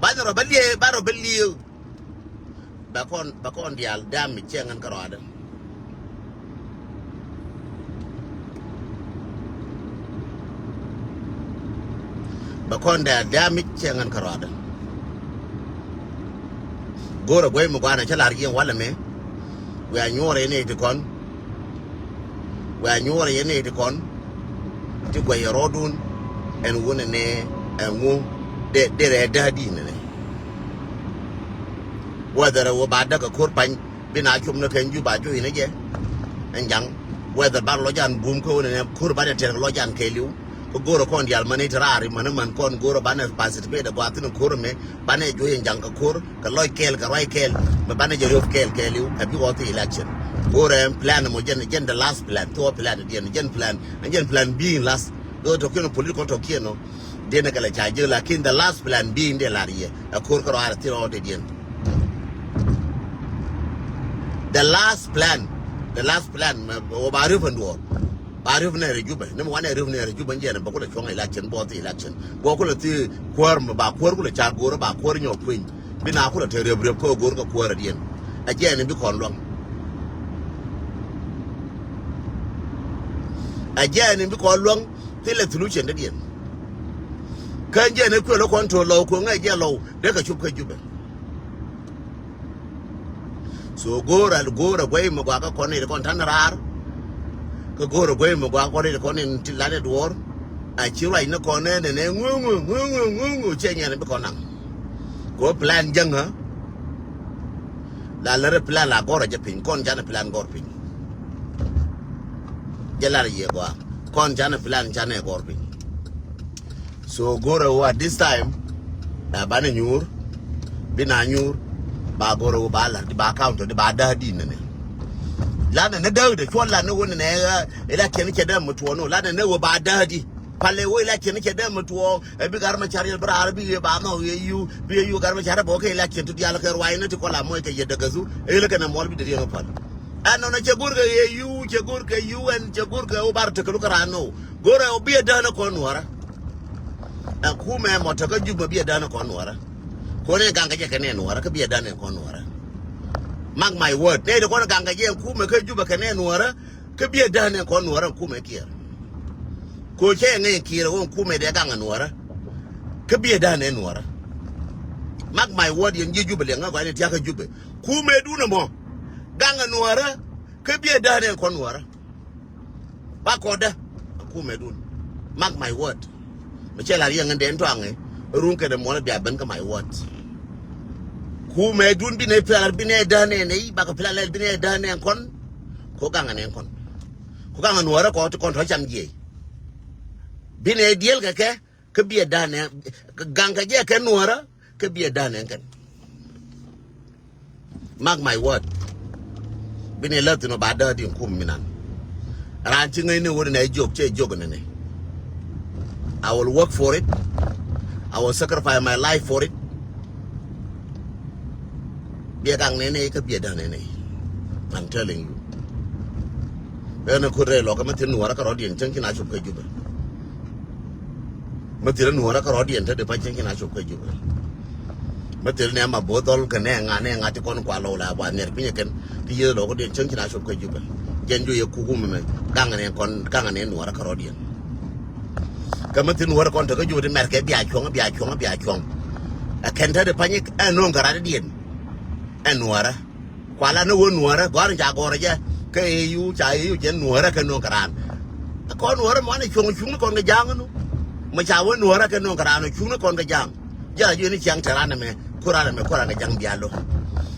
Banɛ rɔ bä liee ba rɔ bä liee. Bɛ kɔn bɛ kɔn diaal dam mi cɛ ŋän kärɔadä. Bɛ kɔn diaal dam mi cɛ ŋän kärɔadä. Go̱o̱rä guey mi gua̱a̱n a cä la̱r yieŋ walɛ mɛ. Wiaa nyuɔrɛ yɛn iti kɔn. Wiaa nyuɔrɛ yɛn iti kɔn. Ti guɛy rɔɔdun ɛn wun ɛnɛ ɛŋu dee dee rɛ däädi nɛnɛ. Whether ɛ wä ba däk ɛ ko̱r pany bi na com ni kɛn jup a juɔ̱c ni jɛ. Ɛn jaŋ whether ba lɔc an bum kä wä ni nɛ ko̱r ba dɛ tɛr lɔc an kɛɛliw. Kä go̱rɛ kɔn diaal mani ti raar imäni män kɔn go̱rɛ banɛ participate ɛ gua̱a̱ thin ko̱r mɛ banɛ juɔ̱c ɛn jaŋ kɛ ko̱r kɛ lɔc kɛɛl kɛ ruac kɛɛl mɛ banɛ jɛ riöp kɛɛl kɛɛliw ɛ bi ɣɔth election. Go̱rɛ plan mɔ jɛn jɛn the last plan thok plan diɛn jɛn plan ɛn jɛn plan bi in last. Though tɔkiɛn political tɔkiɛn nɔ. Diɛn kɛ lɛ ca jiök lakin the last plan bi in dee lar yɛ ɛ ko̱r kärɔaar thil ɣɔw dee diɛn. The last plan, the last plan mɛ wä ba riöp ɛn duɔɔr. Ba riöp nɛ rɛ Jubɛ ni mɛ wanɛ riöp nɛ rɛ Jubɛ ni jɛn bɛ kulɛ cuɔ̱ŋ election bɔth election bɛ kulɛ thi kuäär mɛ ba kuäär kulɛ ca go̱o̱r ba kuäär nyɔk kueny. Bi na kulɛ te riöp riöp kä go̱o̱r kä kuäär ɛ diɛn. Ɛ jɛn in bi kɔn luäŋ. Ɛ jɛn in bi kɔn luäŋ. Thilɛ solution dädiɛn. Kä jɛn ɛ kuël ɛ kɔn to̱ lɔw kueŋ ɛ jɛ lɔw dee kɛ cop kä Jubɛ. So go̱o̱rä go̱o̱rä guey mi gɔaa kä kɔn nɛy ti kɔn ta̱n raar. Kä go̱o̱rä guey mi gɔaa kä kɔn nɛy ti kɔn in ti la̱t ɛ duɔ̱ɔ̱r. A ci ruac ni kɔn nɛn nɛn ɛ ŋuŋ ŋuŋ ŋuŋ ŋuŋ ŋuŋ cɛ nyɛn bi kɔn naŋ. Kɛ ɣöö plan jäŋä. La lär plan la gɔ̱rä jɛ piny kɔn canɛ plan gɔ̱r piny. Jɛ lar yɛ gɔaa. Kɔn canɛ plan canɛ gɔr piny. So go̱rɛ wä at this time. Ɛ banɛ nyuur. Bi na nyuur. Ba go̱rɛ wä ba lar di ba count di ba däh di nɛnɛ. Lanɛ nɛ däh di cuɔ lanɛ wä nɛnɛ. Ila kiɛn cɛ däh mɛ tuɔɔn wä lanɛ nɛ wä ba däh di. Palɛ wä ila kiɛn cɛ däh mɛ tuɔɔn. Ɛ bi gar mɛ car yɛ bi raar bi yɛ ba nɔ yɛ yu bi yɛ yu gar mɛ car bɔ kɛ ila kiɛn tu dial kɛ ruay nɛ ti kɔla mɔy kɛ yɛ dägäthu. Ɛ ilɛ kɛ nɛ mɔl bi deri yɛ nɔ pal. Ɛn nɔnɔ cɛ go̱r kɛ yɛ yu cɛ go̱r kɛ yu ɛn cɛ go̱r kɛ wä bar tekɛ lukɛ ran nɔ. Go̱rɛ wä bi ɛ däh nɛ kɔn nuɔrä. Ɛn kumɛ mɔ tekɛ jup mɛ bi ɛ däh nɛ kɔn nuɔrä. Kɔn ɛ gaŋ kɛ jɛ kɛ nɛ nuɔrä kä bi ɛ däh nɛ kɔn nuɔrä. Mark my word nɛ ti kɔn gaŋ kɛ jɛ ɛn kumɛ kä jup ɛ kɛ nɛ nuɔrä. Kä biɛ da̱a̱n ɛn kɔn nuɔ̱ɔ̱rä ɛn kumɛ kiɛɛr. Ko cɛ ŋäc kiɛɛr ɣöö ɛn kumɛ dee gaŋ ɛ nuɔ̱ɔ̱rä. Kä biɛ da̱a̱n ɛn nuɔ̱ɔ̱rä. Mark my word yɛn ji̱ Jubɛ liɛŋä gɔaa ni tiakä Jubɛ. Kumɛ dun ɛmɔ gaŋ ɛ nuɔ̱ɔ̱rä. Kä biɛ da̱a̱n ɛn kɔn nuɔ̱ɔ̱rä. Ba kɔdä. Kumɛ dun. Mark my word. Mɛ cɛ lar yɛŋ ɛn dee ɛn tɔaŋɛ. Run kɛn ɛmɔ la bia ben kä my word. Kumɛ dun bi nɛ pilar bi nɛ da̱a̱n ɛn ɛ bakɛ pilar lɛl bi nɛ da̱a̱n ɛn kɔn. Ko gaŋ ɛn ɛn kɔn. Ku gaŋ ɛ nuɔ̱ɔ̱rä kɔ ti kɔn tɔ̱ cam jiɛc. Bi nɛ diël kɛ kɛ kä biɛ da̱a̱n ɛ gaŋ kɛ jɛ kɛ nuɔ̱ɔ̱rä kä biɛ da̱a̱n ɛ kɛn. Mark my word. Bi nɛ lät thin ɔ ba däär di kum minan. Raan ci ŋäcni wä nɛ jiök cɛ jiök nɛnɛ. I will work for it. I will sacrifice my life for it. Biɛ gaŋ nɛnɛ kä biɛ da̱a̱n nɛnɛ. I'm telling you. Ɛn ɛ kut rɛy lɔkä mä thi̱n nuɔ̱ɔ̱rä kärɔ̱diɛn cäŋ ci na cop kä Jubɛ. Mä thilɛ nuɔ̱ɔ̱rä kä rɔ̱diɛn te di pa̱ny cieŋ ci na cop kä Jubɛ. Mä thilɛ nɛ ma bo̱o̱th dhɔl kɛ nɛ ŋa nɛ ŋa ti kɔn kua lɔw la ba nhiɛr pinyɛ kɛn ti yieth lɔw kä diɛn cieŋ ci na cop kä Jubɛ. Jɛn juɔ yɛ kuk wumɛ mɛ gaŋ nɛ kɔn gaŋ nɛ nuɔ̱ɔ̱rä kä rɔ̱diɛn. Kä mä thil nuɔ̱ɔ̱rä kɔn te kä Jubɛ ti mɛr kɛ bia cuɔ̱ŋ bia cuɔ̱ŋ bia cuɔ̱ŋ. Ɛ kɛn te di pa̱ny ɛ no̱o̱ŋ kɛ rɔ̱diɛn. Ɛ nuɔ̱ɔ̱rä. Kuala ni wä nuɔ̱ɔ̱rä gɔ̱a̱r in ca gɔ̱r jɛ kä ɛ yu ca ɛ yu jɛ nuɔ̱ɔ̱rä kɛ no̱o̱ŋ kɛ raan. Kɔn nuɔ̱ɔ̱rä mɔn ɛ cuɔ̱ŋ cuŋni kɔn kɛ ja̱a̱ŋ nu. Mɛ ca wä nuɔ̱ɔ̱rä kɛ no̱o̱ŋ kɛ raan cuŋni kɔn kɛ ja̱a̱ŋ. Jɛ la ji̱ ni ciaŋ te raan ɛmɛ ku raan ɛmɛ ku raan kɛ ja̱a̱ŋ bia lo̱k.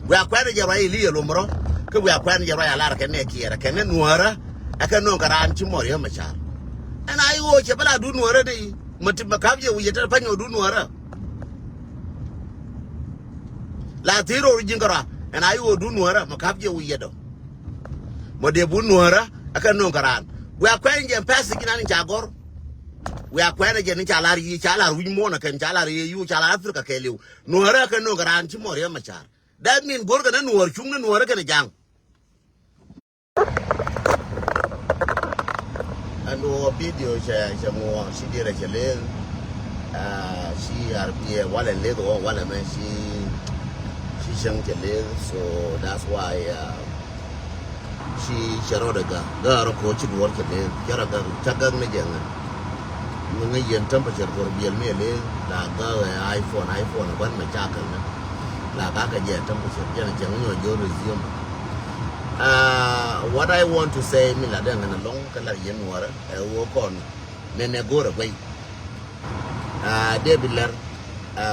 Wiaa kuɛn jɛ ruac ili yɛ lom rɔ kä wiaa kuɛn jɛ ruac a lar kɛ nɛ kiɛɛrɛ kɛ nɛ nuɔ̱ɔ̱rä. Ɛ kɛ no̱o̱ŋ kɛ raan ci mɔr yɛ mɛ car. Ɛn a i̱ ɣöö cɛ bä la duut nuɔ̱ɔ̱rä di mɛ ti mɛ kap jɛ wi̱i̱ yɛ te pa̱ny ɣöö duut nuɔ̱ɔ̱rä. La thi̱i̱r ror ji̱n kärɔa ɛn a i̱ ɣöö duut nuɔ̱ɔ̱rä mɛ kap jɛ wi̱i̱ yɛ dɔ. Mɔ dee bun nuɔ̱ɔ̱rä ɛ kɛ no̱o̱ŋ kɛ raan. Wiaa kuɛn jɛ pɛs ji̱n an in ca gɔ̱r. Wiaa kuɛn jɛ ni ca lar yi̱ ca lar wi̱c muɔ̱ɔ̱n ɛ kɛn ca lar yi̱ yu ca lar Africa kɛɛliw. Nuɔ̱ɔ̱rä ɛ kɛ no̱o̱ŋ kɛ raan ci mɔr yɛ mɛ car. That mean go̱r kɛ ni nuɔ̱ɔ̱r cuŋ ni nuɔ̱ɔ̱rä kɛn ja̱a̱ŋ. Ɛn wä video cɛ cɛ ŋuɔ ci diɛrɛ cɛ leth. Ci arbiɛ walɛ leth wä walɛ mɛ ci ci cäŋ cɛ leth. So that's why ci cɛ rɔɔdɛ gak gak rɔ ko̱ ci duɔr cɛ leth cɛ rɔ gak ca gak ni jɛ ŋä. Mi ŋä yɛn temperature gɔr biɛl mi ɛ leth la gak ɛ iPhone iPhone ɛ gua̱n mɛ ca kɛl ni. La gak kɛ jɛ temperature jɛn cɛ ŋä nyɔ jɔ resume. What I want to say mi la dee ŋän ɛlɔ̱ŋ kä la yɛn nuɔrɛ ɛ wä kɔn. Nɛnɛ go̱o̱rɛ guey. Dee bi lɛr.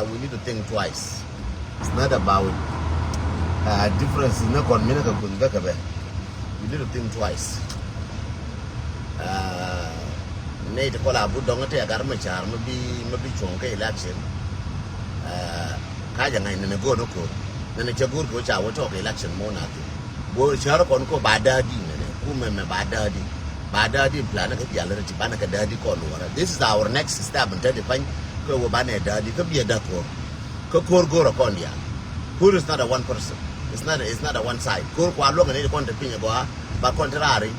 We need to think twice. It's not about difference ni kɔn mi ni kɛ kuth bä kɛ bɛ. We need to think twice. Nɛy ti kɔl a but dɔŋ ti a gat mɛ car mɛ bi mɛ bi cuɔ̱ŋ kɛ election. Ka jɛ ŋa̱c nɛnɛ go̱o̱r ni ko̱r nɛnɛ cɛ go̱o̱r kɛ wä ca wä tɔk election mɔ na thi. Go̱o̱r cär kɔn ko ba da̱a̱ di nɛnɛ kumɛ mɛ ba da̱a̱ di. Ba da̱a̱ di plan kɛ bial rɛ ti banɛ kɛ da̱a̱ di kɔn wärä. This is our next step in tɛt di pany kɛ wä banɛ da̱a̱ di kɛ biɛ da̱a̱ ko̱r. Kɛ ko̱r go̱o̱r kɔn diaal. Ko̱r is not a one person. It's not a, it's not a one side. Ko̱r kua luɔ̱ŋ ni kɔn te piny gɔaa ba kɔn te raari.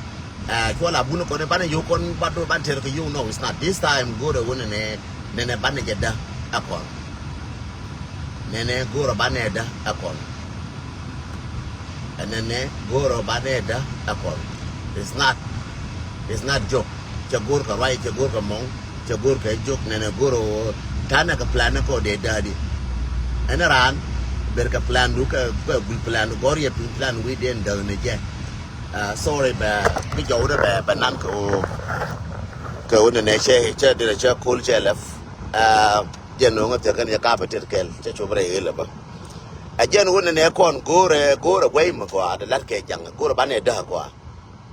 Cuɔl a bun kɔn banɛ yo̱o̱ kɔn ba do ban ter kɛ yo̱o̱ no it's not this time go̱o̱r ɛ wä nɛnɛ nɛnɛ banɛ jɛ da̱a̱ a kɔn. Nɛnɛ go̱o̱rɔ banɛ dä ɛ kɔn. Ɛ nɛnɛ go̱o̱rɔ banɛ dä ɛ kɔn. It's not, it's not joke. Cɛ go̱o̱r kɛ ruac, cɛ go̱o̱r kɛ mɔŋ, cɛ go̱o̱r kɛ jok. Nɛnɛ go̱o̱rɔ ɣöö ta̱nɛ kɛ plan ni kɔ dee däädi. Ɛn raan ber kɛ plan du kɛ, kɛ gul plan du gɔ̱r yɛ piny plan wi̱i̱ dee däädi ni jɛ. Sorry bɛ bi jɔwdɛ bɛ bɛ nan kɛ ɣöö kɛ ɣöö nɛnɛ cɛ, cɛ dee cɛ ko̱l cɛ lɛp. Jɛn no̱o̱ŋ a thiäk kɛn yɛ kap a tet kɛl cɛ cop rɛy ɣel a bä. A jɛn wun ni nɛ kɔn go̱o̱rɛ go̱o̱rɛ guɛy mi gɔaa di lat kɛ jaŋ go̱o̱rɛ banɛ dääk gɔaa.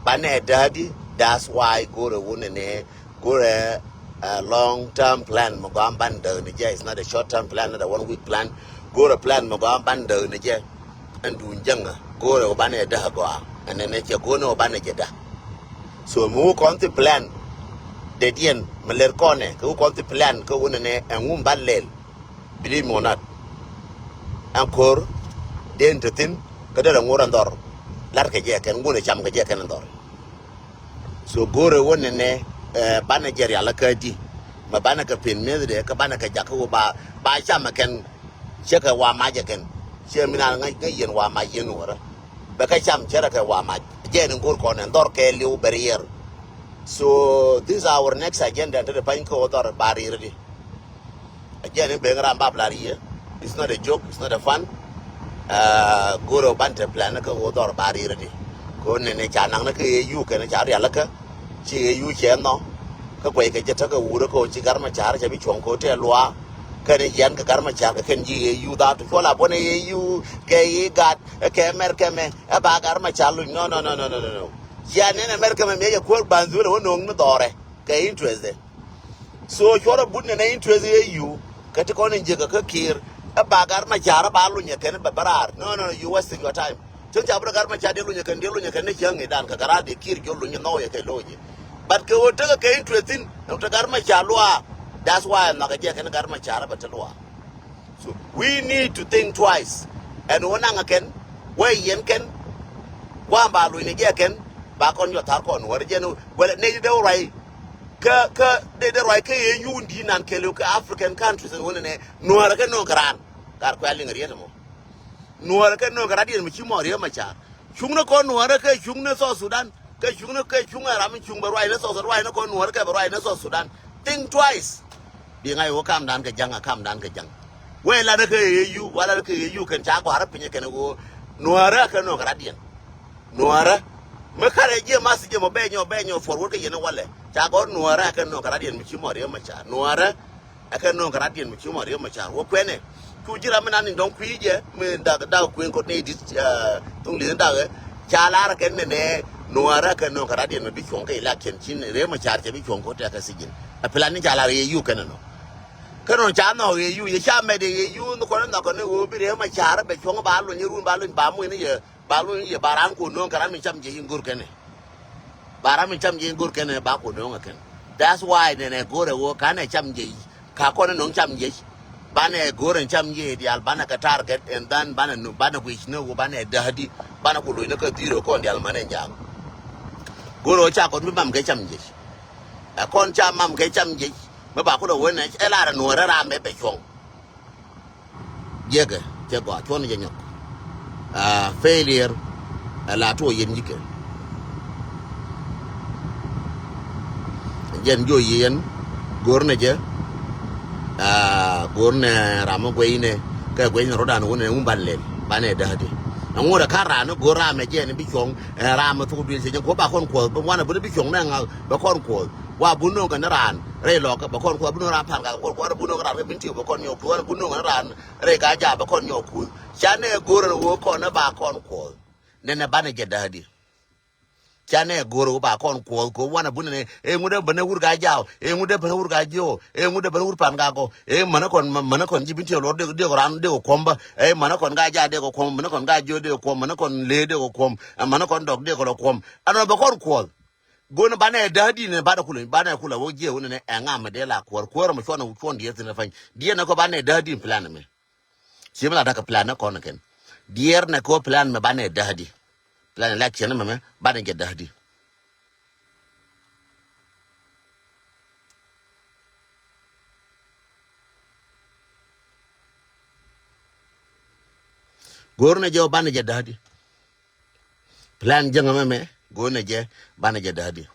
Banɛ dääk di That's why go̱rɛ wun ni, go̱rɛ a long term plan mi gɔaa ban däk ni jɛ. It's not a short term plan, not a one week plan. Go̱rɛ plan mi gɔaa ban däk ni jɛ. Ɛn duun jäŋä go̱rɛ wä banɛ däk gɔaa. Ɛn ni cɛ go̱rɛ wä banɛ jɛ däk. So mi wä kɔn thi plan dee diɛn mi lɛr kɔnɛ kɛ wä kɔn thi plan kɛ wun ni ɛŋu mi ban lɛl. Believe me or not. Ɛn ko̱r den te thi̱n kä derɛ ŋot ɛn dhɔr. Lar kɛ jɛ kɛn ŋun ɛ cam kɛ jɛ kɛn ɛn dhɔr. So go̱rɛ wä nɛnɛ, eh, banɛ jɛ rial kä di. Mɛ banɛ kɛ pen mi̱ethdɛ kä banɛ kɛ jak kä wä ba, ba cam ɛ kɛn. Cɛ kɛ wa mac ɛ kɛn. Cɛ mi na ŋäc ŋäc yɛn wa mac yɛn wärä. Bɛ kɛ cam cɛ rɛ kɛ wa mac. Jɛ ni go̱r kɔn ɛn dhɔr kɛ liw bɛ riɛr. So this is our next agenda te de pany kä wä dhɔr ba riɛr di. A jiɛn i̱ ben ram bap lar yiëë. It's not a joke, it's not a fun. Ah, go̱rɛ ban te plan kä wä dhɔr ba rir di. Ko nene ca naŋ ni kä A U kɛn ca rial kä. Ci A U cɛ nhɔ. Kä kuɛy kɛ jɛ tä kä wurä kä ci Gat Macar cɛ bi cuɔ̱ŋ ko tɛ luaa. Kɛn jiɛn kɛ Gat Macar kɛ kɛn ji̱ A U dha tu cuɔl a buɔn A U kɛ i̱ gat kɛ mɛr kɛ mɛ ɛ ba Gat Macar luny. No, no, no. Jiɛn nene mɛr kɛ mɛ mi ɛ jɛ kuäär ban dhul ɛ wä no̱o̱ŋ ni dhɔrɛ kɛ interest dɛ. So cuɔrɛ but nɛnɛ interest ɛ A U kɛ ti kɔn in jiäkä kä Kiir. Ɛ ba Gat Macar ɛ ba lunyɛ kɛn bɛ bɛ raar. No, no, no, you wasting your time. Cäŋ ca bi rɛ Gat Macar dee lunyɛ kɛn, dee lunyɛ kɛn ni cäŋ i̱ dan kɛ Gat Macar dee Kiir jiɔ lunyɛ nhɔk yɛ kɛ lo̱cɛ. But kɛ ɣöö tekɛ kɛ interest in ɛn te Gat Macar luaak. That's why ɛn nhɔkɛ jɛ kɛn Gat Macar ɛ bɛ te luaak. So we need to think twice. Ɛn wä naŋ kɛn wä yɛn kɛn. Kua̱m ba luny ni jɛ kɛn ba kɔn jɔ thar kɔn wä ri jɛn wä nɛy dee wä ruac. Kä kä dee dee ruac kä A U in di̱i̱t nan kɛl wä kä African countries ɛn wä nɛnɛ nuäärä kɛ nööŋ kɛ raan. Kar kuɛ liŋ riet mɔ. Nuäärä kɛ nööŋ kɛ raan diɛn mi ci mɔ Riek Macar. Cuŋni kɔn nuäärä kɛ cuŋni South Sudan. Kɛ cuŋni kɛ cuŋ ɛ ram mi cuŋ bɛ ruac ni South Sudan, ruac ni kɔn nuäärä kɛ bɛ ruac ni South Sudan. Think twice. Bi ŋa̱c ɣöö kamdan kɛ ja̱ŋ a kamdan kɛ ja̱ŋ. Wee lat ni kä A U, wa lat ni kä A U kɛn ca gɔ̱a̱r ɛ piny kɛn ɣöö nuäärä kɛ nööŋ kɛ radiɛn. Nuäärä. Mi karɛ jiɛ math jiɛ mɔ bɛ nyɔ bɛ nyɔ forward kä yɛn walɛ. Ca gɔ̱r nuäärä kɛ nööŋ kɛ radiɛn mi ci mɔ Riek Macar. Nuäärä. Ɛ kɛ nööŋ kɛ radiɛn mi ci mɔ Riek Macar wä kuɛnɛ. Cu ji̱ ram mi nan ni dɔ̱ŋ kui̱ jɛ mi dak dak kueŋ kot ni dit, ah, thuŋ li̱th dak. Ca lar kɛn nɛnɛ nuäärä kɛ nööŋ kɛ radiɛn mi bi cuɔ̱ŋ kɛ election cin Riek Macar cɛ bi cuɔ̱ŋ kot tɛk kɛ sijin. Ɛ plan ni ca lar A U kɛn nɔ. Kɛn nɔ ca nhɔk A U yɛ ca mɛt A U ni kɔn nhɔk kɔn ni ɣöö bi Riek Macar bɛ cuɔ̱ŋ ba luny run ba luny ba muc ni yɛ. Ba luny yɛ ba ran ku no̱o̱ŋ kɛ ran mi cam jɛ in go̱r kɛnɛ. Ba ran mi cam jɛ in go̱r kɛnɛ ba ku no̱o̱ŋ ɛ kɛn. That's why nɛnɛ go̱r ɛ ɣöö kanɛ cam jɛ. Ka kɔn no̱o̱ŋ cam jɛ. Banɛ go̱r ɛn cam jɛ diaal banɛ kɛ target and then banɛ nu banɛ guic ni ɣöö banɛ dähdi. Banɛ ku lo̱c ni kä dhiro kɔn diaal manɛ jaak. Go̱r ɣöö ca kɔn mi mam kɛ cam jɛ. Ɛ kɔn ca mam kɛ cam jɛ. Mi ba ku lɛ wen ɛ lar ɛ nuɔrɛ ram bɛ bɛ cuɔ̱ŋ. Jiɛkɛ cɛ gɔaa cuɔ̱n jɛ nyɔk. Ah, failure ɛ la tuɔ yɛn ji̱kɛ. Jɛn jiɔ yɛn go̱rnɛ jɛ. Ah, go̱rnɛ ram mi guɛynɛ kɛ guɛynɛ rɔ̱dan wunɛ wun ban lɛl banɛ dähdi. Ɛŋu rɛ ka̱n ran ni go̱r ram ɛ jɛn bi cuɔ̱ŋ ɛ ram mi thuk duël cɛ jɛ kuɔ ba kɔn kuɔth bi wanɛ bi ni bi cuɔ̱ŋ nɛ ŋa̱ bɛ kɔn kuɔth. Wa bun no̱o̱ŋ kɛ ni raan rɛy lɔkä bɛ kɔn kuɔth bun no̱o̱ŋ raan pa̱n gal kuɔth kuɔth bun no̱o̱ŋ raan rɛ bin tiw bɛ kɔn nyɔk kuɔth bun no̱o̱ŋ kɛ ni raan rɛy ka jaak bɛ kɔn nyɔk kuɔth. Canɛ go̱r ɛn ɣöö kɔn ɛ ba kɔn kuɔth. Nɛnɛ banɛ jɛ däädi. Canɛ go̱r ɛ ɣöö ba kɔn kuɔth kɛ ɣöö wanɛ bun nɛnɛ ɛ ŋut ɛ ben ɛ wur ka jaak ɛ ŋut ɛ ben ɛ wur ka jiɔ ɛ ŋut ɛ ben ɛ wur pa̱n ka gɔ ɛ mänä kɔn mänä kɔn ji̱ bin tiw luɔr dek dek raan dek ɛ kuɔm bä ɛ mänä kɔn ka jaak dek ɛ kuɔm mänä kɔn ka jiɔ dek ɛ kuɔm mänä kɔn lëë dek ɛ kuɔm ɛ mänä kɔn dɔk dek ɛ lɔ kuɔm. Ɛn ɣöö bɛ kɔn kuɔth. Go̱n banɛ däädi ni banɛ kulɛ banɛ kulɛ wä jiɛ wä ni ɛ ŋam mi dee la kuɔr kuɔr mi cuɔn cuɔn diɛ thin pany diɛ ni kɔ banɛ däädi plan mi. Ci mi la dak plan ni kɔn kɛn diɛr ni kɔ plan mi banɛ däädi. Plan election mi mi banɛ jɛ däädi. Go̱r ni jɛ wä banɛ jɛ däädi. Plan jäŋä mɛmɛ go̱o̱nɛ jɛ banɛ jɛ däädi.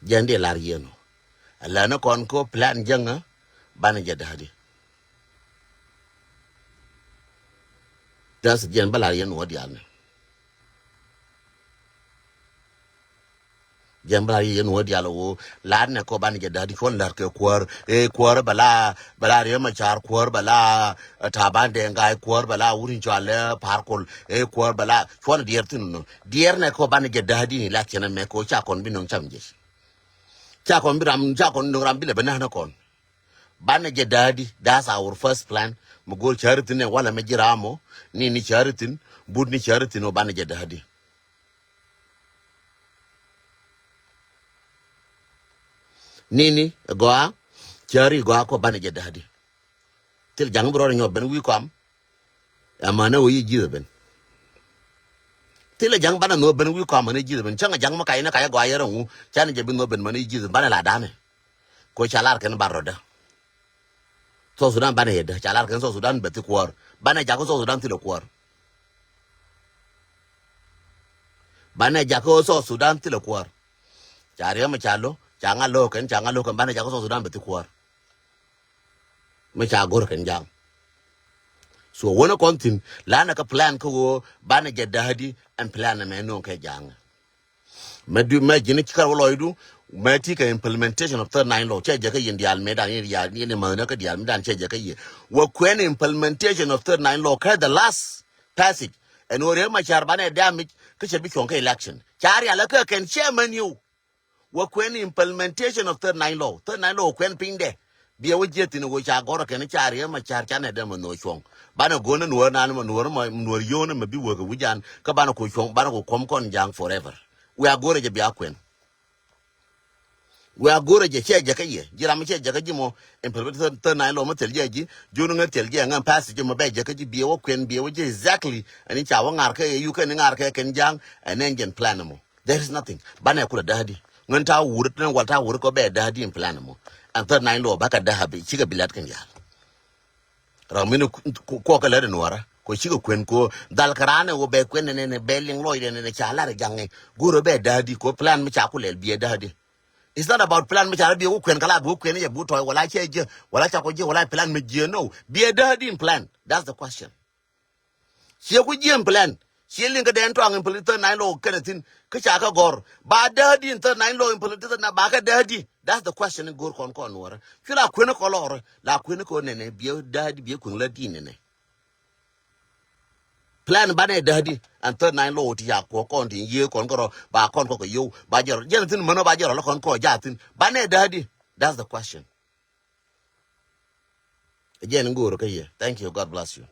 Jɛn di lar yɛn ɔ. Ɛ lɛn ni kɔn kä plan jäŋä banɛ jɛ däädi. That's jɛn bä lar yɛn wä diaal ni. Jɛn bä la yɛ nuɔ̱ɔ̱r diaal ɣöö la̱r nɛ kɔ banɛ jɛ däädi cuɔn la̱r kɛ kuäär. Ëë kuäär bɛ la, bɛ la Riek Machar, kuäär bɛ la, eh, Taban Deng Gai, kuäär bɛ la wut in cɔal, eh, Par Kuol. Ëë kuäär bɛ la cuɔn diɛɛr thi̱n nɔ. Diɛɛr nɛ kɔ banɛ jɛ däädi ni la ciɛn ɛmɛ kɔ ca kɔn bi nöŋ cam jɛ. Ca kɔn bi ram, ca kɔn nöŋ ram bi lɛ bɛ näk nä kɔn. Banɛ jɛ däädi, that's our first plan. Mi go̱o̱r cääri thi̱n ɛ walɛ mɛ ji̱ ram ɔ, ni ni cääri thi̱n, but ni cääri thi̱n ɔ banɛ jɛ däädi. Nini gɔaa, cääri gɔaa kɔ banɛ jɛ däädi. Thil ja̱ŋ bi rɔɔdɛ nyɔk ben wi̱i̱ kɔam. Ɛmɛnɛ wä yi ji̱th ben. Thil ja̱ŋ banɛ nhɔk ben wi̱i̱ kɔam mɛnɛ ji̱th ben. Cäŋ ja̱ŋ mi kac ni kac gɔaa yɛr ɛŋu. Canɛ jɛ bi nhɔk ben mɛnɛ yi ji̱th ben. Banɛ la danɛ. Ko ca lar kɛn bar rɔɔdɛ. South Sudan banɛ yɛ däädi. Ca lar kɛn South Sudan bɛ thi kuäär. Banɛ jakä South Sudan thilɛ kuäär. Banɛ jakä South Sudan thilɛ kuäär. Ca Riek Machar lo, ca ŋa lo kɛn, ca ŋa lo kɛn, banɛ jakä South Sudan bɛ thi kuäär. Mi ca go̱r kɛn ja̱a̱ŋ. So wänä kɔn thi̱n, lanɛ kä plan kä ɣöö banɛ jɛ däädi, ɛn plan ɛmɛ no̱o̱ŋ kɛ ja̱a̱ŋ. Mɛ du, mɛ ji̱n ci kar wä lɔcdu, mɛ ti kɛ implementation of third nine law. Cɛ jɛ kä yɛn diaal mëëdan, yɛn diaal, yɛn mäthni kä diaal mëëdan, cɛ jɛ kä yɛ. Wä kuɛn implementation of third nine law kä the last passage. Ɛn ɣöö Riek Machar banɛ damage, kä cɛ bi cuɔ̱ŋ kä election. Ca rial kä kɛn chairman you. Wä kuɛn implementation of third nine law. Third nine law wä kuɛn pinydɛ. Biɛ wä jiɛ thi̱n wä ca gɔrä kɛn ca Riek Machar canɛ dee mɛ nhöö cuɔ̱ŋ. Banɛ go̱o̱n ni nuɔ̱ɔ̱r nan mɛ nuɔ̱ɔ̱r mɛ nuɔ̱ɔ̱r yio̱o̱n mɛ bi wä kɛ wi̱c an. Kä banɛ ku cuɔ̱ŋ, banɛ ku kuɔ̱m kɔn ja̱a̱ŋ forever. Wiaa go̱rɛ jɛ bia kuɛn. Wiaa go̱rɛ jɛ cɛ jɛ kä yɛ. Ji̱ ram cɛ jɛ kä ji̱ mɔ. Implement third, third nine law mɛ thil jɛ ji̱. Ji̱ wun ŋä thil jɛ ŋä passage mɔ bɛ jɛ kä ji̱ biɛ wä kuɛn biɛ wä ji̱ exactly. Ɛn in ca wä ŋa̱r kɛ yɛ yuk kɛn in ŋa̱r kɛ kɛn ja̱a̱ŋ. Ɛn ɛn jɛn plan mɔ. There is nothing. Banɛ kulɛ däädi. Ŋän ta̱a̱ wur, tin wal ta̱a̱ wur kɔ bɛ däädi in plan mɔ. And third nine law bakɛ dääbi, cikɛ bi lat kɛn ya̱a̱l. Ram min ku, ku, kuɔkɛ lät in wara. Kɔ cikɛ kuɛn kɔ, dhal kɛ raan ɛ wä bɛ kuɛn nɛnɛ, bɛ liŋ lɔcdɛ nɛnɛ ca lar jaŋɛ. Go̱rɛ bɛ däädi, kɔ plan mi ca kulɛl biɛ däädi. It's not about plan mi ca rɔ biɛ wä kuɛn kɛ la bi wä kuɛn yɛ bi wä tɔy, wala cɛ jiɛ, wala ca kɔ jiɛ, wala plan mi jiɛ, no. Biɛ däädi in plan. That's the question. Ciɛ ku jiɛm plan. Ciɛ liŋ kä dɛn tɔaŋ in plan third nine law kɛnɛ thi̱n. Kä ca kä gɔr. Ba däädi in third nine law in plan third nine, ba kä däädi. That's the question in go̱r kɔn kɔn nuɔrä. Cu la kuɛn kɔ lɔrä. La kuɛn kɔ nɛnɛ. Biɛ däädi, biɛ kuɛn la di nɛnɛ. Plan banɛ däädi. And third nine law ti ya kuɔ kɔn ti yiee kɔn kärɔ. Ba kɔn kɔ kɛ yow. Ba jɛ rɔ. Jɛn thi̱n mänɔ ba jɛ rɔ la kɔn kɔ ja thi̱n. Banɛ däädi. That's the question. Again, ŋo̱o̱r kä yɛ. Thank you. God bless you.